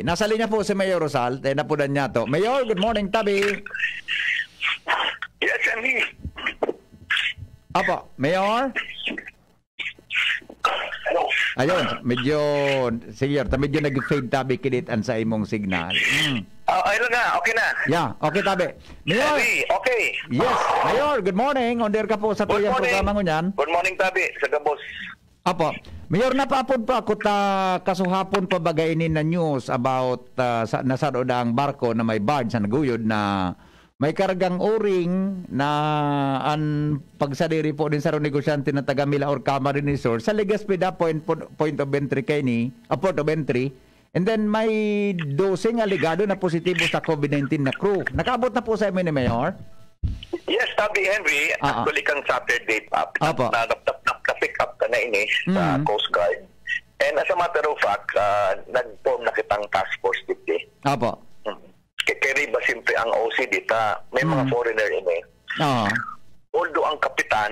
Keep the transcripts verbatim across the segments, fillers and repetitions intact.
Nasa linya po si Mayor Rosal, eh, napunan niya to. Mayor, good morning, tabi. Yes, Andy. Apo, Mayor? Ayun, medyo, sige, ta medyo nag-fade tabi kinit an sa imong signal. Mm. Ah, ayun na, okay na. Yeah, okay, tabi. Mayor! Tabi, okay. Yes, Mayor, good morning. On air ka po sa Good tuyang morning. Programa ngunyan. Good morning, tabi, sa gabos. Apo. Mayor, napaapod pa ako ta kasuhapon pa baga ini na news about, ah, sa, nasaro na ang barko na may barge sa naguyod na may kargang uring na an pagsadiri po din sa negosyante na taga Mila or Camarines Sur, sa Legazpi da point, point of entry kaini, ah, port of entry. And then may dose nga alegado na positibo sa COVID nineteen na crew. Nakaabot na po sa imo ni Mayor? Yes, tabi Henry, Ah, ah. actually kang Saturday pa, Apo. na, na, na, na, na-pick up ka na ini sa Mm. Coast Guard. And as a matter of fact, ah, nag-form na kitang task force dito. Apo. Mm. Kay, kay Riva, siyempre, ang O C dita, may mga Mm. foreigner ini. Oo. Although ang kapitan,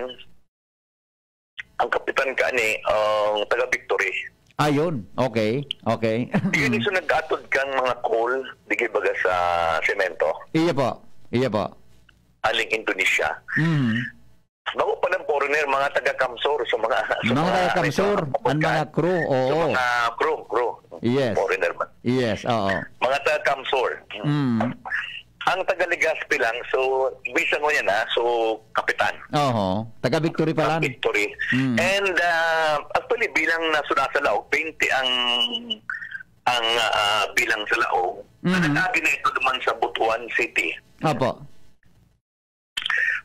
ang kapitan ka ni, ang taga Victory. Ayun. Okay. Okay. Yun yung nag-atod kang mga coal, di ba, sa semento. Iya po. Iya po. Aling Indonesia. Mm. Bako pa ng foreigner, mga taga Kamsur, sa mga, sa Mga mga, taga Kamsur, sa mga ang mga crew, sa oo. mga crew, crew. Yes. Foreigner man. Yes, oo. Mga taga Kamsur. Mm. Ang taga Legazpi lang, so, bisan mo yan, ha? So, kapitan. Oho. Taga Victory pa lang. Victory. Mm. And, ah, actually, bilang na sunasa laog, twenty ang, ang, ah, bilang sa laog. Mm. Nagkakabi na ito naman sa Butuan City. Opo.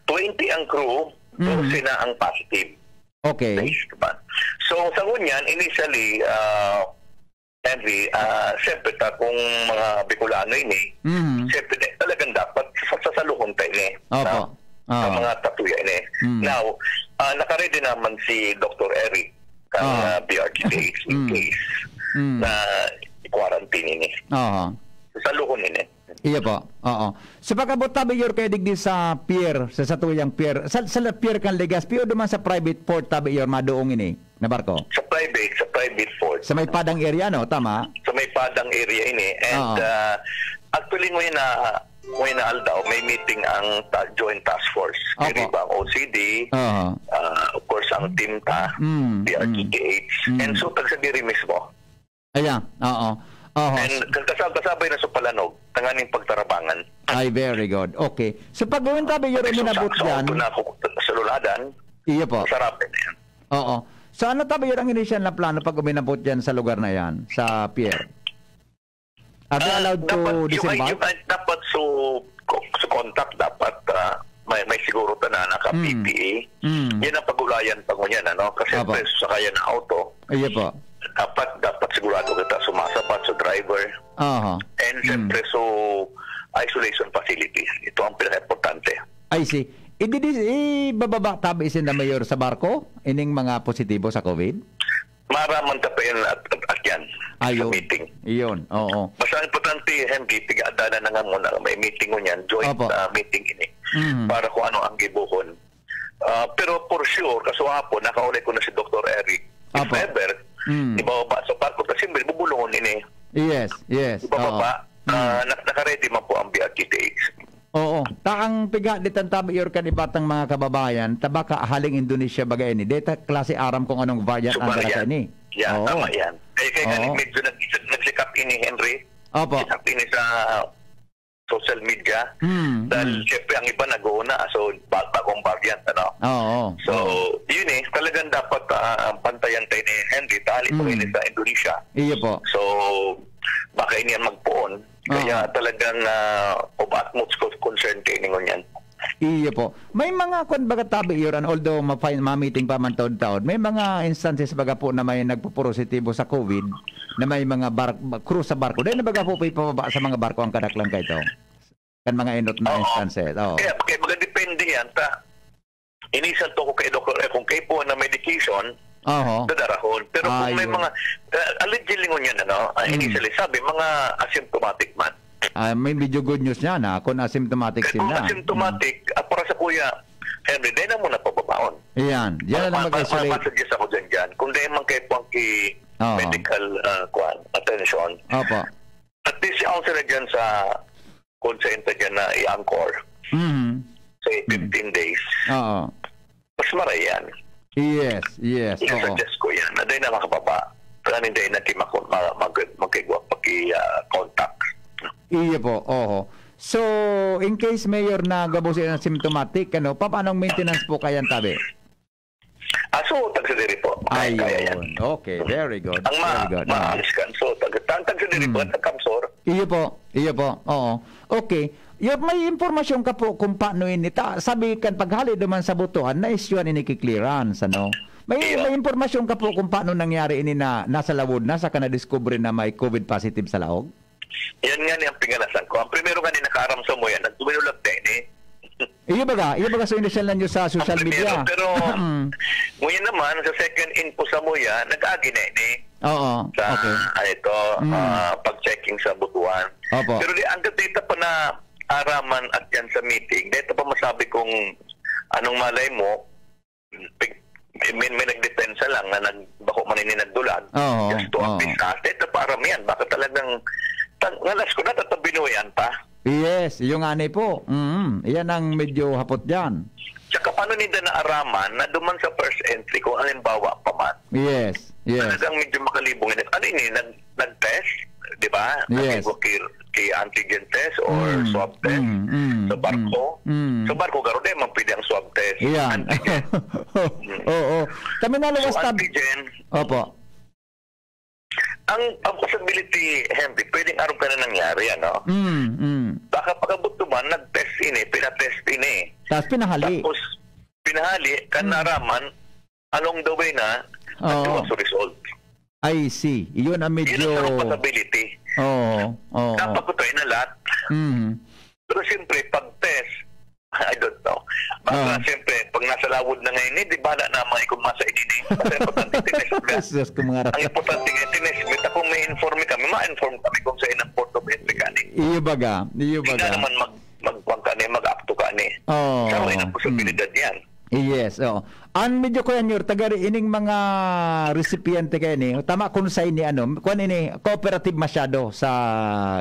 Twenty ang crew, Mm. dose na ang positive. Okay. Diba? So, sa ngunyan, initially, ah, Henry, ah, siyempre, ta, kung mga Bicolano ini, Mm. siyempre, talagang dapat sa, sa saluhon ta ini, Opo. no? Sa Ah. mga tatuya ini. Mm. Now, ah, nakaredy naman si Doctor Eric, ang, Ah. ah, B R T H, in Mm. case Mm. na i-quarantine ini. Aha. Sa saluhon ini. Iya po. Oo. So, pag-abot ta, Mayor, kay digdi sa pier, sa satuyang pier, sa, sa pier kan Legazpi o duman sa private port ta, Mayor, madoong ini na barko? Sa private, sa private port. Sa may Padang area, no? Tama? Sa may Padang area ini. And, Oo. ah, actually, ngayon na, ngayon na aldaw, may meeting ang ta-, Joint Task Force. Opo. Kay Riva ang O C D, Oo. ah, of course, ang team ta, Mm, B R T H. mm, mm. And so, tagsadiri mismo. Ayan, oo. Oho. And kasab-, kasabay na sa palanog, tanganing pagtarabangan. Ay, very good. Okay. So, pag uwing tabi, yun, Kasi uminabot sa, sa yan. Auto na ako, sa Luladan, Iyo po. Sarap na yan. Oo. So, ano tabi yun ang inisyal na plano pag uminabot yan sa lugar na yan, sa pier? Are they Ah, allowed to dapat, yung, disembark? yung, dapat so, ko-, sa contact, dapat, ah, may, may siguro ta na naka-, Mm. P P E. Mm. Yan ang pag-ulayan pa ngunyan, ano? Kasi Apo. Siyempre, sasakayan ng auto, Iya po. dapat, dapat sigurado kita sumasapat sa driver. Aha. And Mm. siyempre, so, isolation facilities. Ito ang pinaka-importante. I see. Ididi-, ibababa tabi isin na mayor sa barko? Ining mga positibo sa COVID? Maraman ta pa yun at, at, at yan. Ayun. Sa meeting. Iyon, oo. Basta ang importante, Henry, tigaadalan na nga muna. May meeting ngunyan, joint, Opo. ah, meeting ini. Mm. Para kung ano ang gibuhon. Ah, pero for sure, kasuhapon, nakaulay ko na si Doctor Eric. If Apo. ever, Mm. ibababa sa barko, kasi may bubulungon ini. Yes, yes. Ibababa, Oo. ah, Mm. nak-, nakaready man po ang B R T T H. Oo. Ta ang piga di tan tabi, York, kan iba tang mga kababayan, ta baka haling Indonesia baga ini. Di ta klase aram kung anong variant So, ang dala variant. sa ini. Yeah, Oo. tama yan. Kaya, kaya Oo. medyo nag-, nagsikap ini, Henry. Opo. Sikap ini sa social media. Hmm, Dahil hmm. siyempre ang iba nag-uuna, so ba-, bagong variant, ano? Oo. So, Hmm. yun eh, talagang dapat, ah, bantayan tayo ni Henry, dahil ito Hmm. ini sa Indonesia. Iyo po. So, baka ini ang magpoon. Kaya Oo. talagang, ah, of utmost co-, concern kayo ningon yan. Iyo po. May mga kwan baga tabi, Your Honor, although ma-, ma-meeting pa man taon-taon, may mga instances baga po na may nagpopositibo sa COVID na may mga bar-, crew sa barko. Dahil na baga po pa ipababa sa mga barko ang kadaklan kaito? Kan mga enot na Oo. instances. Oo. Kaya, kaya baga depende yan. Ta, inisan to ko kay doktor, eh, kung kay po na medication, Oho. dadarahon. Pero kung may Ayun. mga, ah, allegedly ngunyan, ano, ah, Mm. initially, sabi, mga asymptomatic man. Ah, may medyo good news niya na kung asymptomatic Kaya kung sila. asymptomatic, ah, para sa kuya, Henry, dahil na muna pababaon. Ayan. Diyan na lang Ma-, ma-, mag-isolate. ma-, masuggest ako dyan, dyan. Kung dahil man kayo po ang ki-, Oo. medical, ah, kwan, attention, Opo. sila dyan sa call center dyan na i-anchor. Mhm. Say, Mm. fifteen days. Oo. Mas maray yan. Yes, yes, oo. Isa-suggest ko yan. Na dahil na makababa. Kaya hindi na ki-, maku-, ma-, mag-, magkigwa, paki, ah, contact. Iyo po, oho. So, in case, Mayor, na gabos yan ang symptomatic, ano, pa-, paano ang maintenance po kayan, tabi? Ah, so, tagsa diri po. Kaya, kaya yan. Ayun. Okay, very good. Ang ma-, Very good. Ah. maalis kan. So, tag-, tag-, tagsa diri po, Mm. sa Kamsor. Iyo po, iyo po. Oo. Okay. Yo, may impormasyon ka po kung paano ini ta-, sabi kan paghali duman sa botohan, na-issue-an ini ki clearance, ano? May, Iyo. may impormasyon ka po kung paano nangyari ini na nasa lawod na, saka nadiskubre na may covid positive sa laog? Yan nga ni ang pingalasan ko. Ang primero nga ni nakaaram sa muya, nagduminulag na ini. Iyo baga, iyo baga so inisyal na nyo sa Ang social primero, media? pero Mm. ngunyan naman, sa second info sa muya, nag-agi na ini. Oo, Sa, okay. ah, ito, Mm. ah, pag-checking sa botohan. Opo. Pero di, hanggat dito pa na araman at yan sa meeting, dito pa masabi kung anong malay mo, pig-, may, may nagdepensa lang na nag-, bako man ini nagdulag. Oo, Just to oo. update sa atin, ito para yan. Baka talagang, tang-, ngalas ko na, tatabinuyan pa. Yes, yung ani po. Mm, yan ang medyo hapot dyan. Tsaka paano nila naaraman na duman sa first entry, kung halimbawa pa man, Yes, yes. talagang medyo makalibong ini? Ano ini? Nag-, nag-test? Di ba? Yes. Nag-, kay, kay antigen test or Mm, swab test? mm, mm, Sa barko? mm, mm. Sa barko, garo, di man pwede ang swab test. Iyan. Antigen. Mm. Oo. Kami naluwas So, tab- antigen, Opo. ang, ang possibility, Henry, pwedeng aram ka na nangyari, ano? Mm, mm. Baka pag-abot duman, nag-test ini, pinatest ini. Tas pinahali. Tapos, pinahali, kan Mm. naraman, along the way na, Oo. nagduwa sa result. I see. Yun ang Yun ang medyo sarong possibility. Oo, oo. Dapat ko tayo na lahat. Mm. Pero siyempre, pag test, I don't know. Baka Oo. siyempre, pag nasa lawod na ngayon, eh, di bala na mga ikong masa inini. Basta importante, tinest ka. Sus, kung mga Ang importante nga, tinest. Basta kung may informe kami, ma-inform kami kung sa inang port of entry ka ni. Iyo baga, iyo Hindi baga. nga naman mag-, magkuhan ka ni, mag-akto ka ni. Oo. Sa mga posibilidad yan. Yes, oo. Ang medyo kuya Nyor, taga ri-, ining mga resipyente kayo ni, tama kung sa ini, ano, kuwan ini, cooperative masyado sa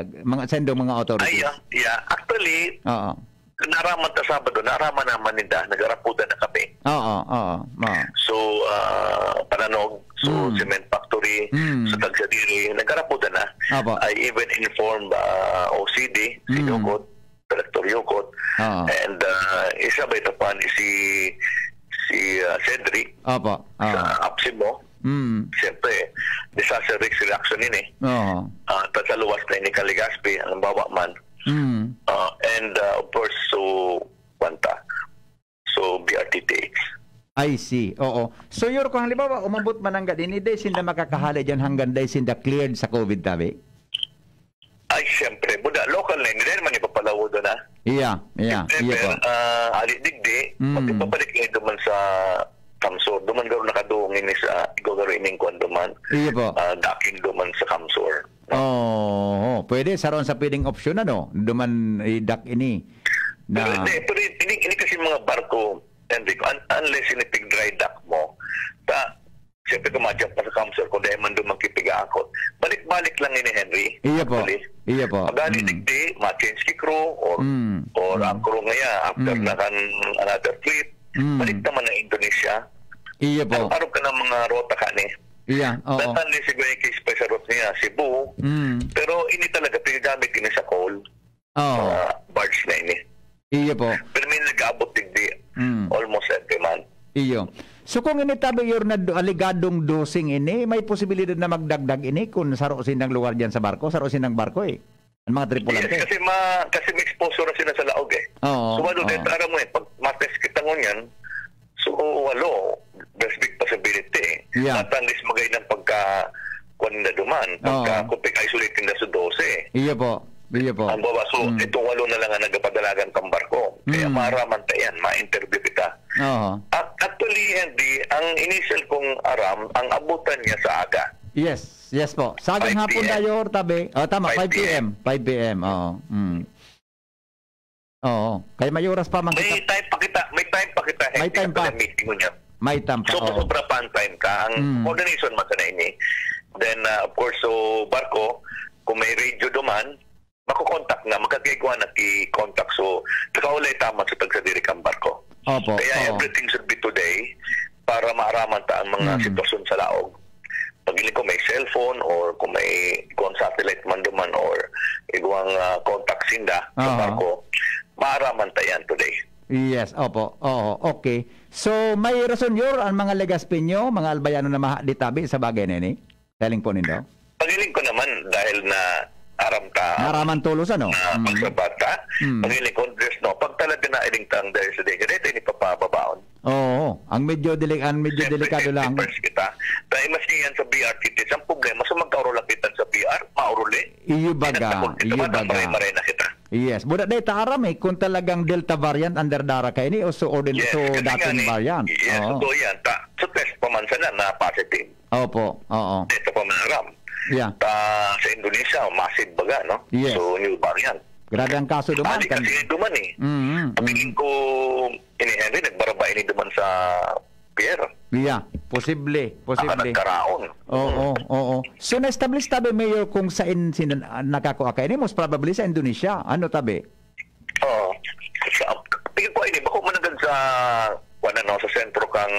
mga, sa indong mga authorities? Ay, yeah, yeah. Actually, Oo. naraman ta Sabado, naraman naman ninda, nagarapudan na kami. Oo, oo, oo. So, ah, Pananog, so Mm. cement factory, Mm. sa Tagsadiri, nagarapudan na. Opo. I even informed, ah, O C D, si Mm. Yokot, Director Yokot, Oo. and, ah, isa ba ito pa, si, si, ah, Cedric Opo. sa Oo. APSEMO. Mm. Siyempre, disaster risk reaction yun eh. Oo. Ah, tas sa luwas na ini kan Legazpi, halimbawa man. Mm. Ah, and, ah, of course, so, kwanta. So, B R T T H. I see. Oo. So, Yor, kung halimbawa, umabot man hanggang ini, dai sinda makakahali dyan hanggang dai sinda cleared sa covid, tabi? Ay, siyempre. Buda, local na, hindi naman ipapalawod na. Iya, iya, If iya ever, po. ah, hali digdi, Mm. pati pabalik nga duman sa Kamsor. Duman garo nakaduong ini sa, igagaro ining kwan duman. Iya po. Ah, daking duman sa Kamsor. Oo, pwede. Saron sa pwedeng opsyon, ano? Duman, idak ini. Pero Na hindi, pero hindi, hindi kasi mga barko, Enrico, un-, unless ini pig-dry dock mo, ta, siyempre kumadyan pa sa Kamsor, kung dahil man duman kipiga-angkot. Balik-balik lang ini, Henry. Iya po. Actually, Iya po. pag hali Mm. digdi, ma-change ki crew, or, Mm. or Mm. ang crew ngaya, after Mm. na kan another trip, Mm. balik naman na Indonesia. Iya po. Arog-arog ka ng mga rota ka ni. Iya, oo. Datan ni siguro yung case pa sa route niya, Cebu. Mm. Pero ini talaga, pinagamit ini sa coal. Oo. Mga barge na ini. Iyo po. Pero may nag-aabot digdi Mm. almost every month. Iyo. So, kung ini tabi, Yor, na do-, aligadong dosing ini, may posibilidad na magdagdag ini kung saro sinang lugar dyan sa barko, saro sinang barko eh. Ang mga tripulante. Yes, kasi ma-, kasi may exposure na sila sa laog eh. Oo, So, ano, oo. dahil alam mo eh, pag matest kita ngunyan, so, walo, there's big possibility eh. Yeah. At unless magay ng pagka, kwan na duman, pagka Oo. kung pag-isolate nila sa dose. Iyo po. Iyo po. Ang bawa, so, Mm. itong walo na lang ang nagapadalagan kang barko. Kaya Mm. maaraman ta yan, ma-interview kita. Oo. At actually, Andy, ang initial kong aram, ang abutan niya sa aga. Yes, yes po. Sa agang Five hapon P M. tayo, tabi. Oh, tama, Five five P M. P M. Five P M, oo. Mm. Oo. Kaya may oras pa man May kita. time pa kita, may time pa kita, May Andy, time sa pa. meeting mo niya. May time pa, So, oo. sobra pa ang time ka. Ang Mm. coordination man sana ini. Then, ah, of course, so, barko, kung may radio duman, makokontak na, magkakaigwa na ki contact. So, nakaulay taman sa tagsadiri kang barko. Opo, Kaya oo. everything should be today para maaraman ta ang mga Mm. sitwasyon sa laog. Pag ko may cellphone or kung may igwang satellite man duman or igwang, ah, contact sinda sa Aha. barko, maaraman ta yan today. Yes, opo. Oo, okay. So, may rason, Yor, ang mga Legazpeño, mga Albayano na maha di tabi sa bagay na ini? Galing po nindo? Pagaling ko naman dahil na aram ta Naraman tulos, ano? na Mm. pagsabata, Mm. pagaling ko, there's no, pag talaga na iling tang dahil sa danger, ito yung ipapababaon. Oo, ang medyo deli-, ang medyo Siyempre, delikado lang. fifty-first kita. Dahil mas yan sa B R T T, ang problema, so magkauro lang kita sa B R, mauruli. Iyo baga, Pinagtakot kita, iyo baga. matambaray-maray na kita. Yes, buda day ta aram eh, kung talagang Delta variant under dara kaini o so, o din, Yes, so kasi nga dating ni, variant. yes, Oo. totoo yan. Ta, so test pa man sana na positive. Opo, oo. Dito pa man aram. Yeah. Ta, sa Indonesia, massive baga, no? Yes. So, new variant. Grabe ang kaso duman, Ali kan kasi duman eh. Mm, mm, Pagtingin mm. ko, ini Henry, nagbaraba ini duman sa pier. Yeah, posible, Baka posible. nagkaraon. Oo, Mm. oo. So, na-establish tabi, Mayor, kung sa in, sin, ah, nakakua ka ini, most probably sa Indonesia. Ano tabi? Oo. Sa, tingin ko ini, bako managad sa, wala no, sa sentro kang,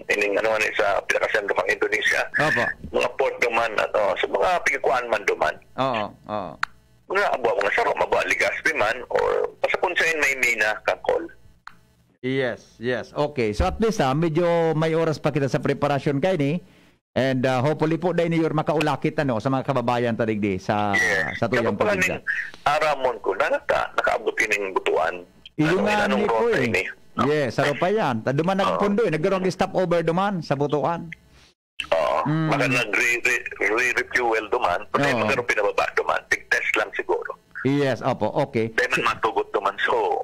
ining, ano, ano, sa pinakasentro kang Indonesia. Opo. Mga port duman, ano, sa mga pigkuan man duman. Oo, oo. Mga abo, mga saro, mabo, Legazpi man, or basta kung saan may mina, kang call. Yes, yes. Okay. So at least, ah, medyo may oras pa kita sa preparasyon kaini. And, ah, hopefully po, dai ni Yor makaulakit, ano, sa mga kababayan ta digdi sa, Yes. sa tuyang Kapag probinsya. Aramon ko, na naka-, nakaabot ining butuan. Iyo Ano, nga inanong ni ko, rota eh. ini? No? Yes, saro pa yan. Ta duman Oo. nagpundo, eh. Nagkaroon ng stopover duman sa butuan. Oo. Mm. Baka nagre-, re-, re-refuel duman, pati Oo. magkaroon pinababa duman. Tig-test lang siguro. Yes, opo. Okay. Then, So matugot duman. So,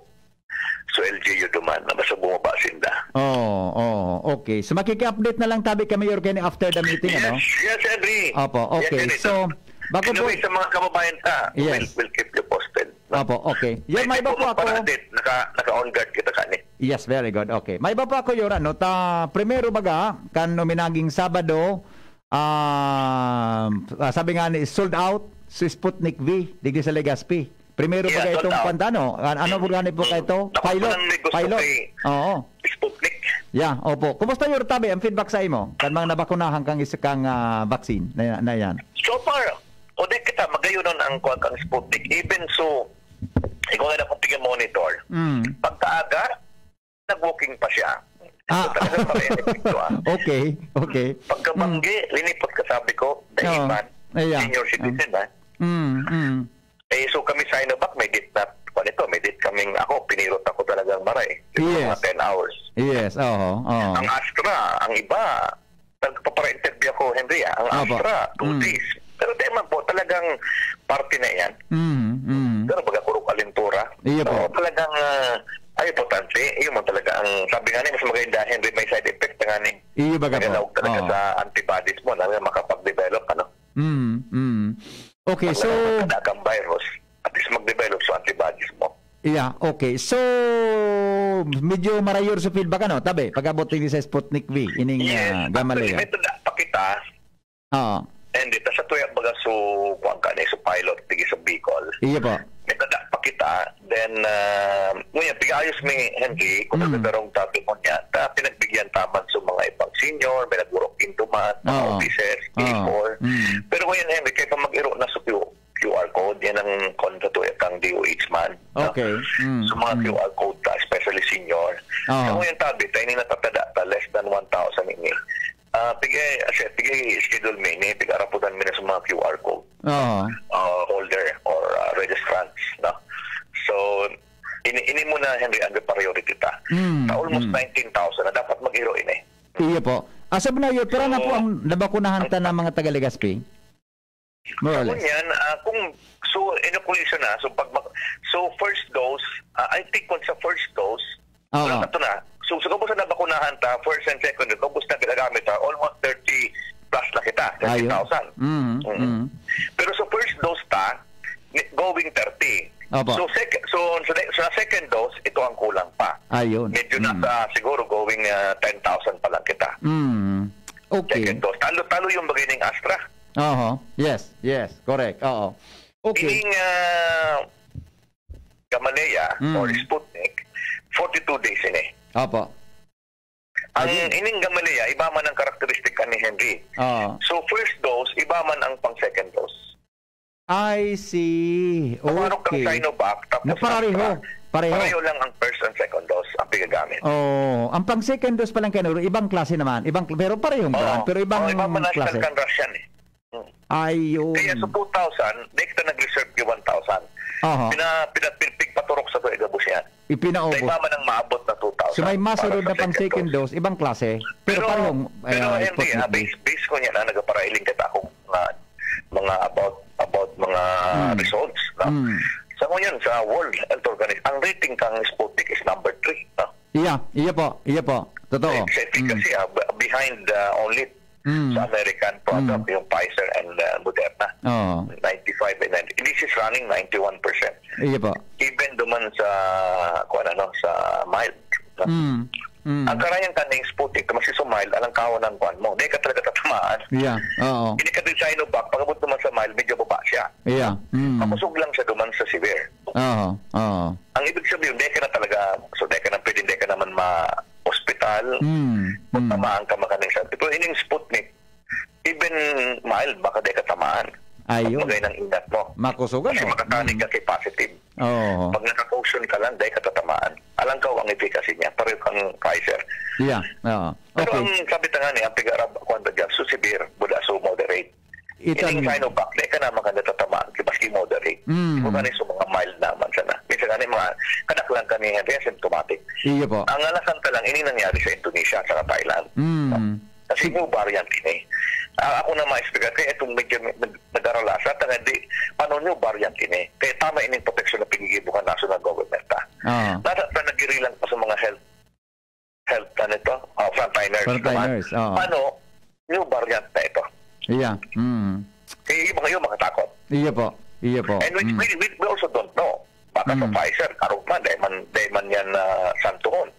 so L G U duman, na basta bumaba sinda. Oo, oo. Okay. So, makiki-update na lang tabi kami, Yor, kani after the meeting, Yes, ano? yes, Henry. Opo, Yes, okay. Henry. So, bago po Anyway, sa mga kababayan ta, Yes. we'll, we'll keep you posted. Opo, okay. Yor, may Pwede iba po po ako. magpa-update. Naka, naka-on guard kita kani. Yes, very good. Okay. May iba po ako, Yor, ano, ta, primero baga, kan uminaging Sabado, ah, ah, sabi nga ni, sold out si Sputnik V, digdi sa Legazpi. Primero Yeah, baga sold itong out. pantano. An-, ano po gani po Mm. kayo to? Dapat Pilot. palang may gusto Pilot. kay Oo. Sputnik. Yeah, opo. Kumusta, Yor, tabi, ang feedback sa imo? Kan mga nabakunahan kang isa kang, ah, vaccine na, na yan? So far, o di kita, magayon ang kuwan kang Sputnik. Even so, ikaw nga na kung tingin monitor. Mm. Pagkaaga, nag-walking pa siya. Ah. So, talagang pare-, epekto, ah. Okay, okay. Pagkabanggi, Mm. linipot ka, sabi ko, Oo. daiman, Ayan. senior citizen, ah. Mm, mm. Eh, so kami Sinovac, may date na, ano ito, may date kaming, ako, pinirot ako talagang maray. Siguro Yes. mga ten hours. Yes, oo, oo. Ang Astra, ang iba, nagpapara-interview ako, Henry, ah. Ang Opo. Astra, two Mm. days. Pero di man po, talagang parte na yan. Mm, mm. Pero baga kurog alintura. Iyo po. Oo, talagang, ah, ay, importante. Iyo man talaga. Ang sabi nga ni, mas maganda, Henry, may side effect na nga ni. Iyo baga po. Nagalaog talaga Oo. sa antibodies mo na makapag-develop, ano? Mm, mm. Okay, Pag so nagkakada kang virus, at least mag-develop sa antibodies mo. Yeah, okay. So, medyo marayor sa feedback, ano, tabi, pag-abot din sa Sputnik V, ining, Yes, ah, Gamaleya. actually, may tanda pa kita. Oo. And ito, sa tuya, baga, so, kuwan ka na, so pilot, tigil sa Bicol. Iya po. May tanda pa kita. Then, ah, ngayon, pag-ayos may, Henry, kung Mm. nagkaroon tabi mo niya, ta, pinagbigyan taman sa mga ibang senior, may nagurok induman, mga Oo. officers, Oo. before. Mm. Pero ngayon, Henry, kaya pa mag-iro na sa Q-, Q R code, yan ang kon sa tuya kang D O H man, no? Okay. Mm, So, mga mm. Q R code ta, especially senior. Oo. Sa ngayon, tabi, tayo ni natatada ta, less than one thousand ini. Ah, pigay, siya, pigay schedule mi ni, pig-araputan mi na sa mga Q R code, Oo. ah, holder or, ah, registrants, no? So, ini, ini muna, Henry, ang priority ta. Mm, Sa almost mm. nineteen thousand na dapat mag-iro ini. Iyo po. As of now, Yor, pira na po So, ang nabakunahan ta ang na mga taga Legazpi? More or Sa less. Ngunyan, ah, kung, so, inoculation na, so, pag mag-, so, first dose, ah, I think kung sa first dose, Oo. wala na to na. So, sa kabos na nabakunahan ta, first and second, kabos na ginagamit ta, almost thirty plus na kita, Ayun. thirty thousand. Mm, Mm. mm. Pero sa first dose ta, ni-, going thirty. Opo. So, sec-, so, sa, sa second dose, ito ang kulang pa. Ayun. Medyo Mm. nasa, siguro, going, ah, ten thousand pa lang kita. Mm. Okay. Second dose. Talo, talo yung bagay ng Astra. Oho. Yes, yes. Correct. Oo. Okay. Ining, ah, Gamaleya Mm. or Sputnik, forty-two days ini. Opo. Ang Ayun. ining Gamaleya, iba man ang karakteristik ni Henry. Oo. So, first dose, iba man ang pang second dose. I see. Kung ano kang Okay. Sinovac, tapos Na pareho. Astra, Pareho. pareho lang ang first and second dose ang pigagamit. Oh, ang pang second dose pa lang kayo, ibang klase naman. Ibang, pero parehong Oo. brand, pero ibang Oo, iba man ang klase. Kan Russian eh. Hmm. Ayun. Kaya sa two thousand, di kita nag-reserve ki one thousand. Aha. Pina-, pina-, pigpaturok sa tuwing gabos yan. Ipinaubos. Sa iba man ang maabot na two thousand So, may masunod para sa na pang second second dose. dose, ibang klase. Pero Pero, parehong, pero ah, Henry, Sputnik ah, V. base, base ko niya na nagparailing kita akong mga, mga about, about mga Mm. results. No? Mm. Sa ngayon, sa World Health Organization, ang rating kang Sputnik is number three. No? Iya, iya po, iya po. Totoo. Sa efficacy, Mm. ah, b-, behind, ah, only Mm. sa American product, Mm. yung Pfizer and, ah, Moderna. Oo. Ninety-five and ninety. This is running ninety-one percent. Iya po. Even duman sa, kuwan ano, sa mild. No? Mm. Mm. Ang karayan kaning Sputnik, mas iso mild, alang kawan ang kuwan mo. Di ka talaga tatamaan. Iya, oo. Hindi ka din Sinovac, pag-abot naman sa mild, medyo baba siya. Iya. Mm. Makusog lang siya duman sa severe. Oo, oo. Ang ibig sabihin, di ka na talaga, so di ka na pwede, di ka naman ma-hospital. Mm, Kung mm. tamaan ka, makaning sa. Pero ining Sputnik, even mild, baka di ka tamaan. Ayun. Pag magay ng ingat mo. Makusog, Kasi ano? makatanig Mm. ka kay positive. Oo. Pag naka-caution ka lang, di ka tatamaan. Alang ka ang efficacy niya, pareho kang Pfizer. Yeah, oo. Pero Okay. ang sabi ta nga ni, ang pigarab, kung ano dyan, so severe, wala so moderate. Ito Ining ang Sinovac, di ka naman ka natatamaan, maski moderate. Mm. Kung ano yung mga mild naman sana. Minsan nga ni mga kadaklan ka ni Henry, asymptomatic. Iyo po. Ang alasan ta lang, ini nangyari sa Indonesia, sa Thailand. Mm. Kasi new variant ini. Ah, ako na ma-explain, kaya itong medyo nag-, nag-aralasa, tanga di, paano new variant ini? Kaya tama ining proteksyon na pinigibukan naso ng government, ah. Ah. Nasa, na nagirilang pa sa mga health, health, ano ito? Ah, frontliners naman. Frontliners, oo. Paano new variant na ito? Iya, mm. Kaya yung mga yun, makatakot. Iya po, iya po. And we, Mm. we, we, we also don't know. Baka sa Mm. Pfizer, karog man, dahil man, dahil man yan, ah, santuhon.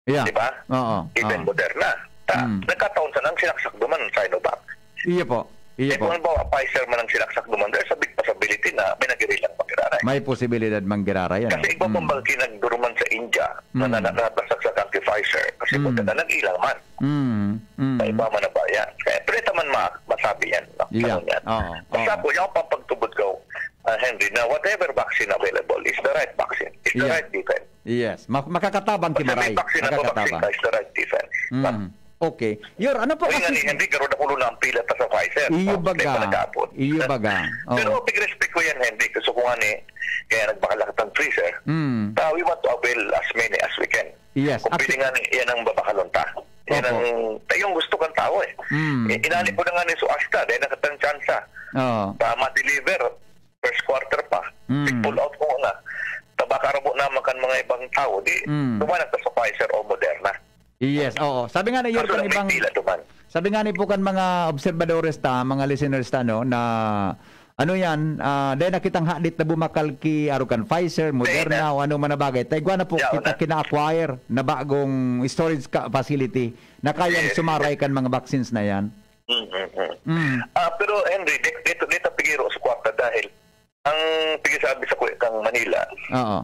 Yeah. Di ba? Oo, Even oo. Moderna. Ta, Mm. nagkataon sa nang sinaksak duman, Sinovac. Iya po, iya Eh, po. kung halimbawa, Pfizer man ang sinaksak duman, there's a big possibility na may nagirilang pagkiraray. May posibilidad manggiraray, ano? Kasi iba pang Mm. balkinag duruman sa India na Mm. na-, na-, nasaksak ang Pfizer. Kasi Mm. Moderna, nag-ilang man. Mm, mm. Sa iba man na ba yan? Kaya pwede naman ma-, masabi yan, no? Yeah. Ganun yan. Oo, Basta oo. po, yung pampagtubod ko, ah, Henry, na whatever vaccine available is the right vaccine, is the Yeah. right defense. Yes. Ma-, makakatabang Basta may kimaray. vaccine ako, vaccine Makakatabang. ka, is the right defense. Mm. Okay. Yor, ano po Uy, nga kasi ni Henry, karoon ako na ang pila ta sa Pfizer. Iyo Oh, baga. hindi pa nag-aabot. Iyo baga. Oh. Pero big respect ko yan, Henry. Gusto ko nga ni, kaya nagbakal ang freezer. Mm. Ta, we want to avail as many as we can. Yes. Kung Actu- pwede nga ni, yan ang babakalon ta. Yan Opo. ang, ta, yung gusto kang tao eh. Mm. Eh, inani ko na nga ni so asta, dahil nakatang tsansa. Oo. Ta, ma-deliver, first quarter pa. Mm. Tig-pull out ko na. Ta, baka arabo naman kan mga ibang tao, di, Mm. duman na sa Pfizer o Moderna. Yes, oo. Sabi nga ni Yor, Kaso kan lang may ibang, pila duman. sabi nga ni po kan mga obserbadores ta, mga listeners ta, no, na ano yan, ah, dahil nakitang hadit na bumakal ki, aro kan Pfizer, Moderna, Dahil na. o ano man na bagay. Ta igwa na po, Yaon kita na. kina-acquire na bagong storage ka-, facility na kayang Yes. sumaray kan mga vaccines na yan. Mm, mm, mm. Mm. Ah, pero Henry, di-, dito, dito pigiro sa kwarta dahil ang pigisabi sa kuya kang Manila, Oo.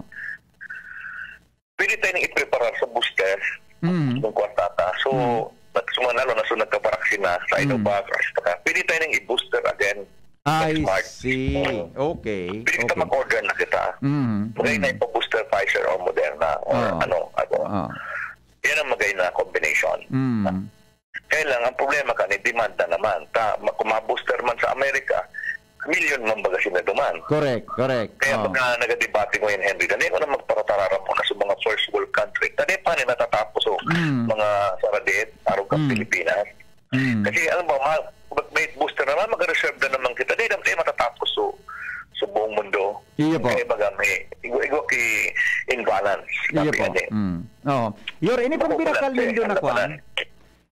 pwede tayo nang ipreparar sa booster Mm. ng kwarta ta. So, Mm. nag-, suma-, lalo na so nagkabaraksi na sa Mm. Sinovac, AstraZeneca, pwede tayo nang i-booster again. I Next March. see. Mm. Okay. Pwede kita Okay. mag-order na kita. Mm. Magay na Mm. ipa-booster Pfizer or Moderna or Oo. ano, ano. Oo. Yan ang magay na combination. Mm. Kaya lang, ang problema ka ni demand na naman. Ta, ma-, kung ma-booster man sa Amerika, milyon man baga sila duman. Correct, correct. Kaya Oo. pagka nagadebate ngayon, Henry, dali ko na magpakatarara muna sa mga first world country. Dali pa ni natatapos, oh, Mm. mga saradiet, arog ang Mm. Pilipinas. Mm. Kasi, alam mo, ma-, mag-, may booster naman, mag-reserve na naman kita. Dali naman tayo matatapos, so, sa buong mundo. Iyo po. Kaya baga may igwa-, igwa ki imbalance. Iyo Sabi po. nga din. Mm. Oo. Yor, ini pong Makukulang binakal siya, nindo na ano kwan? pala?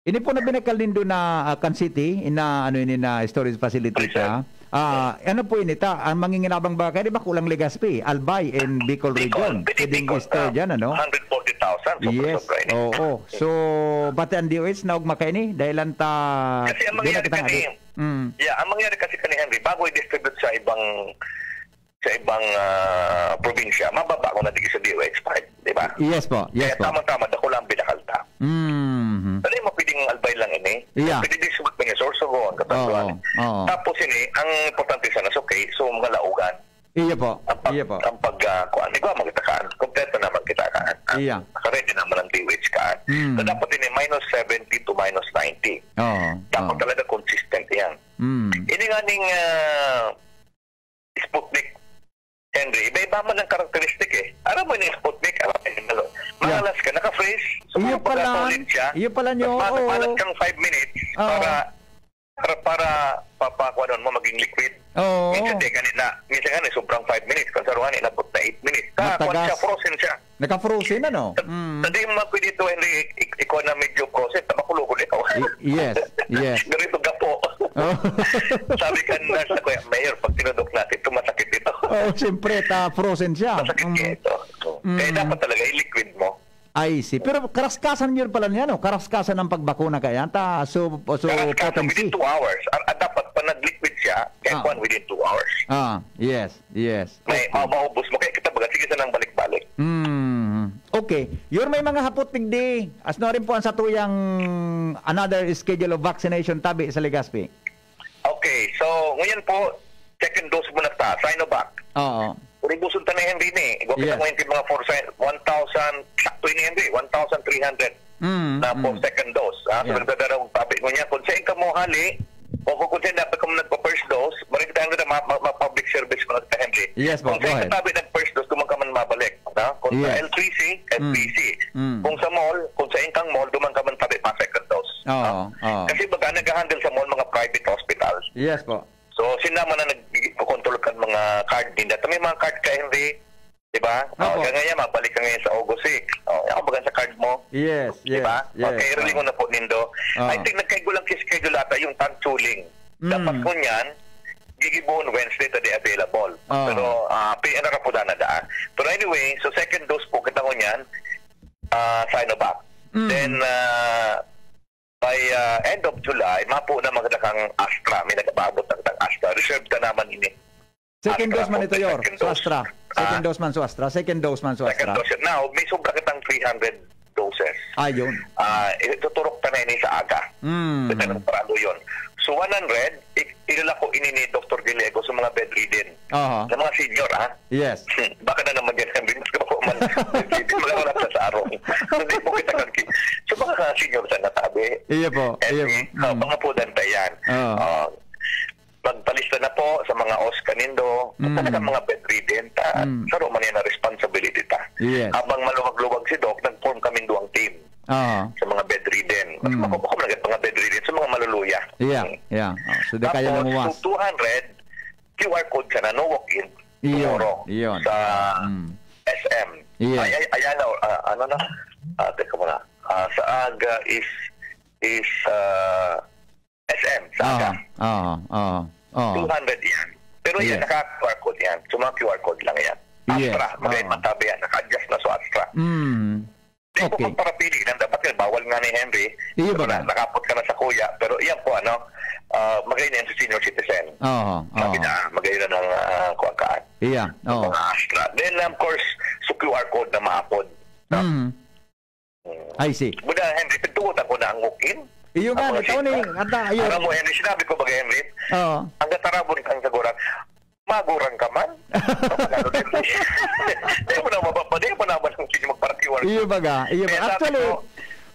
Ini po na binakal nindo na, ah, kan city, ina, ano ini na storage facility Reserve. ka? Ah, ano po ini ta? Ang manginginabang ba? Kaya di ba kulang Legazpi, Albay, and Bicol Bicol, region? Pwede Pwedeng Bicol, i-store ah, dyan, ano? hundred forty thousand, sobra-sobra Yes, ini. oo. So, pati ang D O H na ugma kaini, dahil lang ta, Kasi ang di na mangyari kita kasi, nga di- Mm. yeah, ang mangyari kasi kani Henry, bago i-distribute sa ibang, sa ibang, ah, probinsya, mababa ko na digdi sa D O H five, di ba? Yes po, yes Kaya po. tama-tama, dako lang ang binakal ta. Mhm. Ano yung mga pwedeng albay lang ini? Yeah. Pwede din sa mga Sorsogon, Oo, Catanduanes. oo. Tapos ini, ang importante sana, so, okay, so, mga laugan. Iya po, Ang pag, iya po. ang pag, ah, kuan, di ba, magtakaan, kompleto naman kita ka. Ah, Iya. nakaready naman ang D O H ka. Mm. So, dapat ini minus seventy to minus ninety. Oo, Dapat oo. talaga consistent yan. Mm. Ini nga ning, ah, Sputnik, Henry, iba-iba man ang karakteristik eh. Alam mo yung Sputnik, alam mo yung ano. Mahalas ka, naka-freeze. So, Iyo pala, solid siya. iyo pala nyo, Mas ma- oo. mahalas kang five minutes Oo. para, para, papakuanon mo maging liquid. Oo. Minsan di, ganit na. Minsan nga, sobrang five minutes. Kung saruhan, inabot na eight minutes. Ka, Matagas. kuwan siya, frozen siya. Naka-frozen, ano? Sa, Mm. sa di mo pwede ito, Henry, ik-, ikaw na medyo frozen, tabakulugod ikaw. Y-, yes, yes. Ganito gapo. Oh. Sabi ka na sa Kuya Mayor, pag tinudok natin, ito masakit ito. Oh, siyempre, ta frozen siya. Masakit Mm. kaya ito. Mm. Kaya dapat talaga, i-liquid mo. I see. Pero karaskasan yun pala niya, no? Karaskasan ng pagbakuna kaya, ta, so, so Karaskasan potency. within two hours. Ang, ang dapat, pag nag-liquid siya, kaya Ah. kuwan within two hours. Ah, yes, yes. May, Okay. ma-, maubos mo. Kaya kita baga, sige, sanang balik-balik. Mm. Okay. Your may mga hapot, digdi. Asno rin po ang satuyang another schedule of vaccination tabi sa Legazpi? Okay. So, ngayon po, second dose muna ta, Sinovac. Oo. Urubuson ta na yan din eh. Igwa kita Yes. ngayon yung mga four si-, one thousand, sakto yun yan din, one thousand three hundred Mm, na po mm. second dose. Ah, so, Yeah. nagdadaraw ang tabi mo niya. Kung saan ka mo hali, o kung, kung saan dapat ka mo nagpa-first dose, maring tayo na ma-, ma-, ma-public service mo na sa Henry. Yes po, Kung go saan ahead. ka tabi nag-first dose, duman ka man mabalik. No? Kung sa Yes. L three C, Mm. F B C. Mm. Kung sa mall, kung sa inkang mall, duman ka man tabi pa second dose. Oo, No? oo. Kasi baga nag-handle sa mall mga private hospitals. Yes po. So, sila man ang nagko-control kan mga card ninda. May mga card ka, Henry. Di ba? Opo. Oh, kaya ngayon, mabalik ka ngayon sa August six. Oh, ako baga sa card mo. Yes, Di ba? yes, yes. Okay, iriling ko na po, Nindo. Oo. I think nagkaigulang schedule ata yung tag-tooling. Mm. Dapat ko niyan, gigibohon Wednesday ta di available. Oo. Pero, ah, P N R po na daan. Pero anyway, so second dose po kita ko niyan, ah, Sinovac. Mm. Then, ah, by, ah, end of July, mapo na maganda kang Astra. May nagpaabot na kitang Astra. Reserve ka naman ini. Second Astra dose man po, ito, Yor. second So, dose. Astra. Second Ah. dose man, so Astra. Second dose man, so Second Astra. dose. Now, may sobra kitang three hundred doses. Ah, yun. Ah, ituturok ka na ini sa aga. Mm. Ito nang parado yun. So, one hundred, i-, ilalako ini ni Doktor Gallego sa mga bedridden. Aha. Sa mga senior, ha? Yes. Baka na naman yan, Henry. Mas kapag man, bedridden, wala, wala sa sarong. Hindi po kita kang ki-, sa mga senior sa natabi. Iya po, iya Henry, po. oh, Mm. mga pudan pa yan. Oo. Oh, magpalista na po sa mga os kanindo, Mm. talagang mga bedridden, ta, Mm. saro man yan ang responsibility ta. Yes. Habang maluwag-luwag si Doc, nag-form kami duwang team Ah. sa mga bedridden. Mas Mm. makukuha ko mga bedridden sa mga maluluya. Yeah, Mm. yeah. Oh, so, di kaya Tapos, lumuwas. so two hundred, Q R code ka na, no walk-in. Iyon, Tomorrow iyon. sa Mm. S M. Yes. Ay, ay, Ayala, ah, ano na? Ah, teka muna. Ah, sa aga is, is, ah, S M, sa Aha, aga. aha, aha, aha. two hundred yan. Pero yan, Yes. naka-Q R code yan. So, mga Q R code lang yan. Yes, Astra, magay oo. matabi yan. Naka-adjust na sa Astra. Mm. Di ko Okay. magparapili lang. Dapat nga, bawal nga ni Henry. Iyo Pero baga? na, nakapot ka na sa kuya. Pero iyan po, ano, ah, magay na yan sa senior citizen. Oo, Sabi oo. na, magay na ng, ah, kuwan kaan. Iya, Ng oo. mga Astra. Then, of course, sa Q R code na maapod. No? Mm. Mm. I see. Buda, Henry, pagtugot ako na ang walk-in. Iyo nga, Ako ito si ni, ata, ayun. Alam mo, Henry, sinabi ko baga, Henry, Oo. ang gatarabon kang saguran, magurang ka man. Ano din? Di mo na mapapadi, mo naman ang sino magpara-Q R. Iyo baga, iyo Kaya baga. sabi Actually, ko,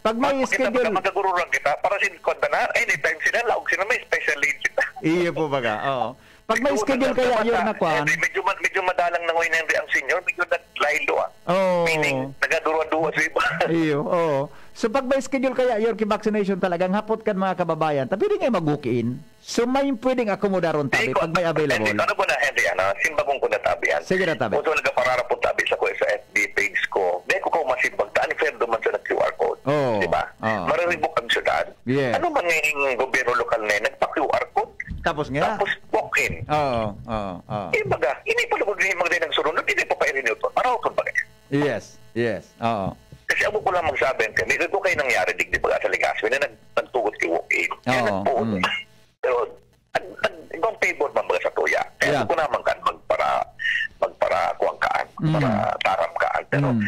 pag may pag kita schedule magkagururang kita, para sin konta na, anytime sila, laog sila, may special lane kita. Iyo po baga, oo. Pag may Oo, schedule nagkakabata. kaya, yun na kwan. Eh, medyo ma-, medyo madalang na ngayon, Henry, ang senior, medyo naglaylo, ah. Oo. Meaning, nagaduwa-duwa sa iba. Iyo, oo. So, pag may schedule kaya, Yorkie, vaccination talagang hapot kan mga kababayan, ta pwede nga mag-walk-in. So, may pwedeng akomodaron tabi Di ko, pag may available. Hindi, ano po na, Henry, ano, simbagong ko na tabi, ano. Sige na, tabi. Kung sa nagkaparara po tabi sa ko, sa F B page ko, di ko ko masimbag, taan fair duman sa nag-Q R code. Oo. Di ba? Oo. Mariribok ang syudad. Yes. Ano man nga yung gobyerno lokal na yun, nagpa-Q R code? Tapos nga. Tapos walk-in. Oo, oo, oo. Eh, baga, hindi pa lugod na yung mga nagsurunod, hindi pa pa i-renew to. Maraw ko ba kaya? Yes, yes. Oo. Kasi ako ko lang magsabi, ang kami, ko kayo nangyari, digdi baga sa Legazpi, na nag-, nagtugot kay walk-in. Kaya Oo, nagpuot. mm. Pero, nag-, nag-, ibang favor man baga sa tuya. Kaya Yeah. ako naman kan magpara, Mm. Para taram ka. Pero Mm.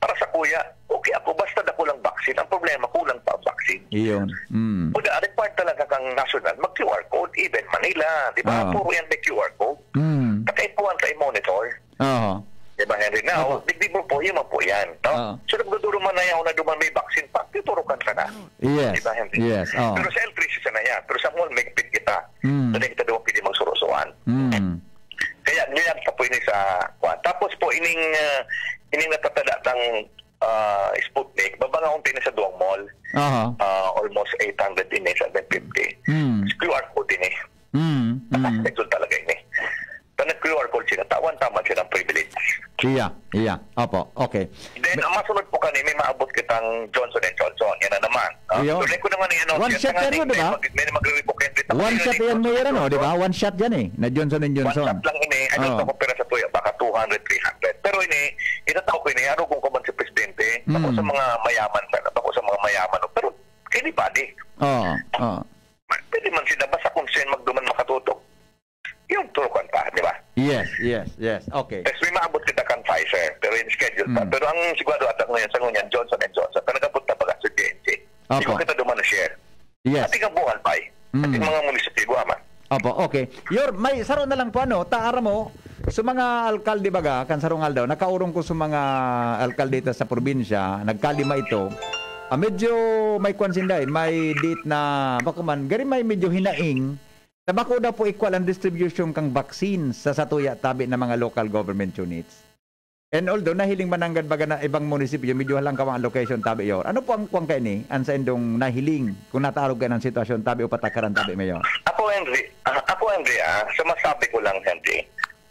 para sa kuya, okay ako, basta dakulang vaccine. Ang problema, kulang pa ang vaccine. Iyon. Mm. Kuda, required talaga kang national, mag-Q R code, even Manila, di ba? Oo. Puro yan may Q R code. Mm. Kakaipuhan sa i-monitor. Oo. Di ba, Henry? Now, Opo. digdi mo po, yun man po yan. No? Oo. So, nagduduro man na yan, na duman may vaccine pa, tuturukan ka na. Yes. Di ba, Henry? Yes. Oo. Pero sa L three C na yan. Pero sa mall, may kita. Mm. So, di kita doon pwede magsurusuan. Mm. Kaya, niyag sa po ini sa, kwan. Tapos po, ining, ah, ining natatada tang, ah, Sputnik, babanga unti na sa duwang mall. Aha. Ah, almost eight hundred din eh, seven fifty. Mm. Q R code din eh. Mm, mm. Nakaschedule talaga ini. Pag nag-Q R code sila, tawan tama siya ng privilege. Iya, iya. Opo, okay. Then, ang masunod po kani, may maabot kitang Johnson and Johnson. Yan na naman. Ah, Iyo. tuloy ko naman yan, no? One Yan shot na nga yan, ni, di ba? may mag-, may magre-revoke yan dito. One May shot yan, revoke Mayor, ano, Johnson. di ba? One shot yan eh, na Johnson and One Johnson. shot lang ini. Ano Oo. pa ko pera sa tuya? Baka two hundred, three hundred. Pero ini, itatao ko ini, arugong ko man si Presidente. Bako Mm. sa mga mayaman sana, bako sa mga mayaman. Pero, anybody. Oo, oo. Pwede man sila, basta kung siya magduman makatutok. Yung turukan pa, di ba? Yes, yes, yes. Okay. Tapos may maabot kita kan Pfizer, pero yung schedule pa. Mm. Pero ang sigurado ata ngayon sa ngunyan, Johnson and Johnson. Pero nag-abot na baga sa J and J. Opo. Siguro kita duman na share. Yes. Ating ang buhal pa eh. Mm. Ating mga munisipyo, ama. Opo, okay. Yor, may saro na lang po, ano, taara mo, sa mga alkalde baga, kan sarong aldaw, nakaurong ko sa mga alkalde ta sa probinsya, nagkalima ito. Ah, medyo may kwan sinda eh, may date na, bako man, gari may medyo hinaing, na bako daw po equal ang distribution kang vaccine sa satuya tabi ng mga local government units. And although nahiling mananggad baga na ibang munisipyo, medyo halangkaw ang location tabi, Yor. Ano po ang kuwang kaini? An saindong nahiling kung nataarog kayo ng sitwasyon tabi o patakaran tabi, Mayor? Ako, Henry, ah, ako, Henry, ah, sa masabi ko lang, Henry,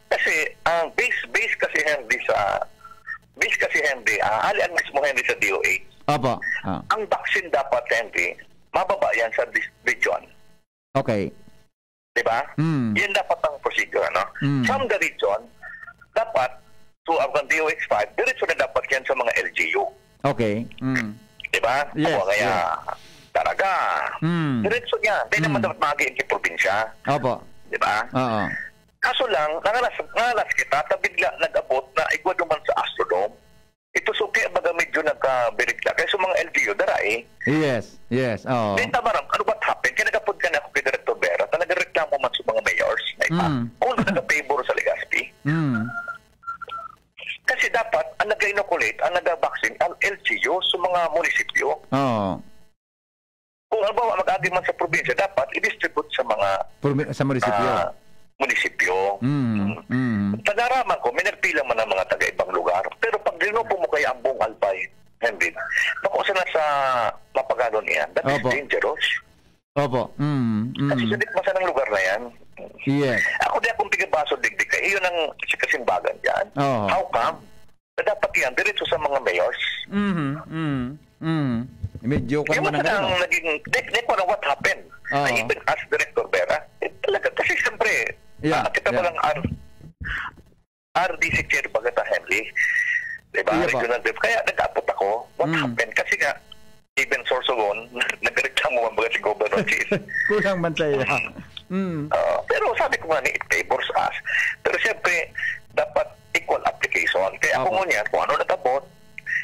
kasi ang base, base kasi, Henry, sa, base kasi, Henry, ah, ali ang mismo, Henry, sa D O H. Opo. Ah. Ang vaccine dapat, Henry, mababa yan sa dis-, region. Okay. Di ba? Mm. Yan dapat ang procedure, ano? Mm. From the region, dapat, to ang D O H five, diretso na dapat yan sa mga L G U. Okay. Mm. Di ba? Yes, Ako kaya, yes. talaga, Mm. diretso niya. Hindi naman Mm. dapat magi ang probinsya. Opo. Di ba? Oo. Kaso lang, nangalas, nangalas kita, ta bigla nag-abot na igwa duman sa Astrodome. Ito suki, baga medyo nagkabirikla. Kaya sa mga L G U, dara eh. Yes, yes, oo. Then, tama ram, ano, what happened? Kaya nagapod ka na ako kay Director Vera, talaga reklamo man sa mga mayors na iba. Mm. Kung ano nagka-favor sa Legazpi. Mm. Kasi dapat, ang nag-inoculate, ang nag-vaccine, ang L G U sa mga munisipyo. Oo. Kung halimbawa, mag-agi man sa probinsya, dapat i-distribute sa mga, Probi-, sa munisipyo. ah, munisipyo. Mm, Mm. mm. Naraman ko, may nagpila man ang mga taga-ibang lugar. Pero pag ginupo mo kaya ang buong Albay, Henry, bako sana sa mapagano niya, that is Opo. dangerous. Opo. Mm, mm. Kasi sa gitna sa ng lugar na yan. Yes. Ako di akong tigabaso, digdig ka. Iyon ang kasimbagan dyan. Oo. How come? Na dapat yan, diretso sa mga mayors. Mhm, mhm, mhm. Medyo Yung kwan man ang mga ano. naging, di, di ko na what happened. Oo. I even asked Director Vera. Eh, talaga, kasi siyempre, Yeah, ah, kita yeah. mo lang R, R D C chair baga ta, Henry. Di ba? Iya po. Regional Dev. Kaya nag-abot ako. What Mm. happened? Kasi nga, even Sorsogon, nagreklamo man baga si Governor Chis. Kulang man sa iya. Mm. Ah, pero sabi ko nga ni, it favors us. Pero siyempre, dapat equal application. Kaya ako Opo. ngunyan, kung ano nag-abot,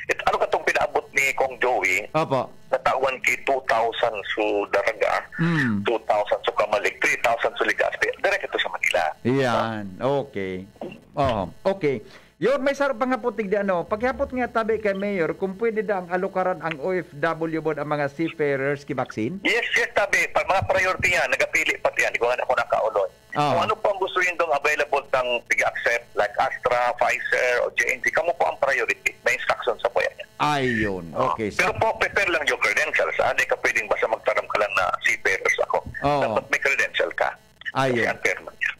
it, ano katong pinaabot ni Kong Joey, Opo. natawan ki two thousand su Daraga, Mm. two thousand su Camalic, three thousand su Legazpi, direct ito sa Manila. Iyan. Okay. Oh, okay. Yor, may saro pa nga putig di ano, paghapot nga tabi kay Mayor, kung pwede da ang alukaran ang O F W board ang mga seafarers ki vaccine? Yes, yes, tabi. Pa, mga priority yan. Nagapili pati yan. Di ko nga ako nakauloy. Oo. Kung ano po ang gusto yun dong available tang pig-accept, like Astra, Pfizer, o J and J, kamo po ang priority. May instruction sa po yan. Ayun. Oo. Okay. So, Pero po, prepare lang yung credentials, ha? Hindi ka pwedeng basta magtaram ka lang na seafarers ako. Oo. Dapat may credential ka. Ayun. Kasi ang term niya.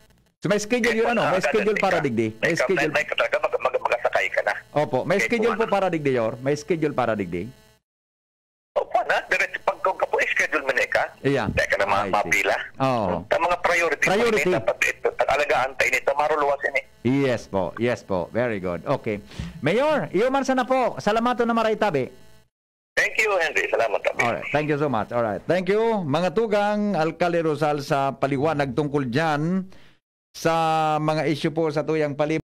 So, may schedule May yun, ano? May pag-, schedule para may, digdi? May may ka-, schedule. may, may talaga mag-, mag-, magasakay ka na. Opo. May May schedule po kuwan. para digdi, Yor? May schedule para digdi? Opo na. Diretso pag kung kapo, schedule mo na ka. Iya. Teka na, ma-, I see. mapila. Oo. Ang mga priority, Priority. po, dapat ito, pag-alagaan tayo nito, maruluwas yan eh. Yes po. Yes po. Very good. Okay. Mayor, iyo man sana po. Salamaton na maray tabi. Thank you, Henry. Salamat, tabi. Alright. Thank you so much. Alright. Thank you, mga tugang, Alkalde Rosal, sa paliwanag tungkol dyan sa mga issue po sa tuyang pali-